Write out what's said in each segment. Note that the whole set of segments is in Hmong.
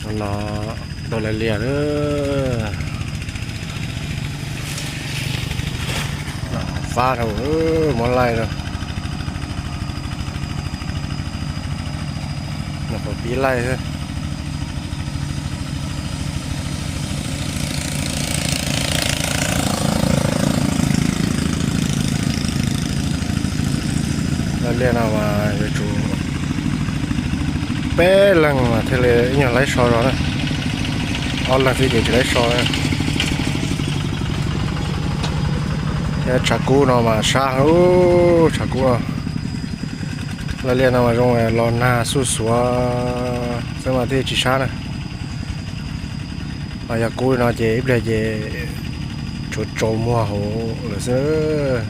No tau laij liaj lawm. Fab dhau, muab laij rau. Nyuam qhuav pib laij xwb. Laij liaj no mas yuav tsum peb leeg mas thiaj li ib nyuag laib so zog na. Ob leeg xwb ces tsis laib so na. Thiab tshav kub no mas sab heev, tshav kub no. Laij liaj no mas zoo los nag xuj xuav xwb mas thiaj tsis sab na. Ho yog kub li no ces ib pliag ces tsuav tsaus muag hauv lawm xwb.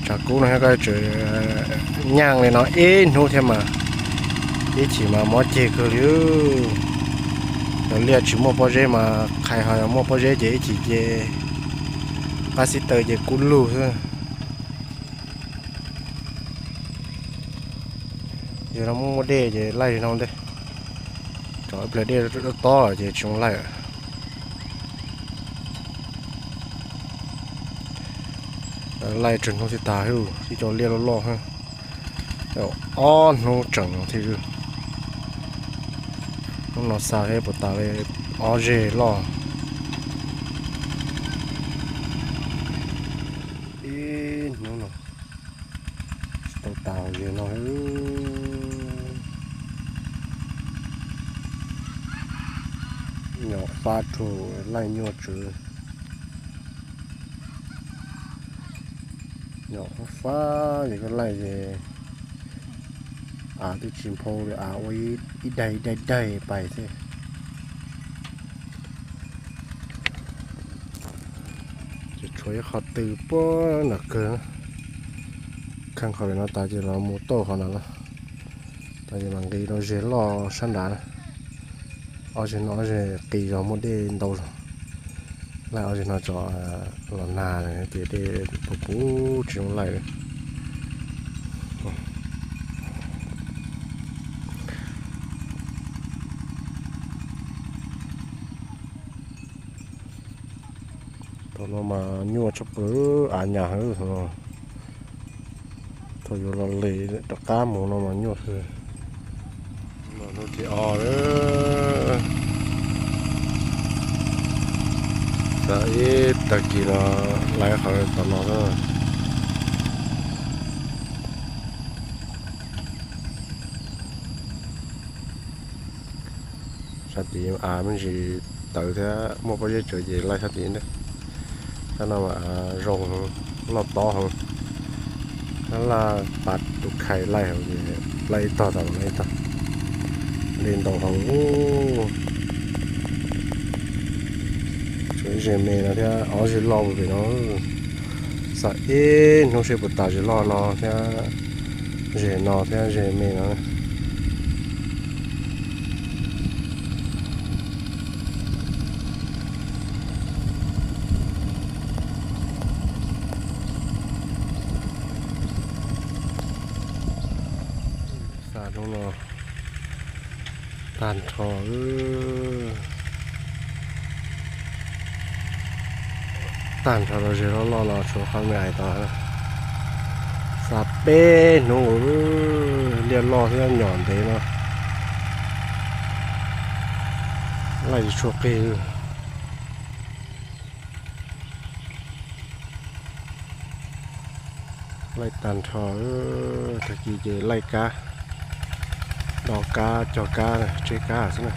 Tshav kub no koj tseem nyaaj li no ib hnub thiab mas ib chim mas mob ceg kawg li. Yog liaj tsis muaj pob zeb mas qhais, ho yog muaj pob zeb ces ib chim ces qab xib taws ces kub lug xwb. Yog no muaj muaj dej ces laij no ntej, tsam ib pliag dej tob tob ces tsis zoo laij. Laij tsawg hnub thiaj tas, tib co liaj loj loj. Ob hnub tseem thiaj. Hnub no xa thiab puas tas li ob zeg loj. Ib hnub no tsis tau tas zeg no. Nyom fab rau laij nyuaj tsawv. Nyom fab fab ces koj laij ces av twb tsis nphau li, av ua ib daig ib daig daig pais xwb. Ces tshuav ib qho tw puag nram kawg. Kheej qhov pem no tas ces los mus tauj qhov no na. Tas ces mam nqis rau zeg loj sab nrad. Ob zeg no ob zeg qis zog muaj dej ntau zog. Laij ob zeg no tso los nag ces dej puv puv tsis zoo laij li. Thaum no mas nyuaj tshaj plaws, av nyas heev thaum no. Thaum yuav los li rov qab mus no mas nyuaj heev. Hnub thib ob lawm, xav ib tag kis no laij qhov tom no na. Sab tid av me ntsis tawv thiab muaj pob zeb tsawv ces laij sab tid ntej. Sab no mas zoo, loj tob heev. Laj pab tus khai laij heev ces laij ib tog tas ib tog. Dej ntau heev. Tshuav ib zeg me no thiab ob zeg loj pem no. Xav ib hnub seb puas tas zeg loj no thiab zeg no thiab zeg me no. Xa hnub no tag nrho, tag nrho rau zeg loj loj no tshuav qhov me ais tod. Xa peb hnub, liaj loj thiab nyom ntev no, laij tsis tshua qig. Laij tag nrho, tag kis ces laij kab, do kab, cog kab, tseb kab xwb na.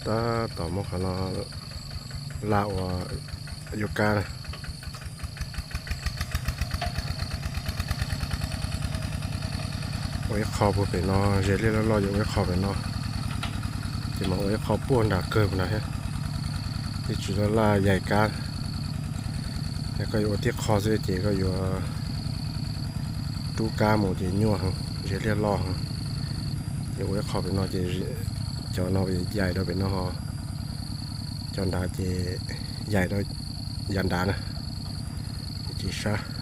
Tab tom muab qhov no laj ua yuav kab na. Ua ib qho puag pem no, ze liaj loj loj ces ua ib qho pem no, ces mam ua ib qho puag nram kawg puag nrad thiab. Thiaj tsis laj laj yaim kab. Yog koj yuav ua tib qho xwb ces koj yuav rub kab mus ces nyuaj heev, ze liaj loj heev. Ces ua ib qho pem no ces cov no yaim rau pem no, cov nrad ces yaim rau yav nrad na, ces tsis sab.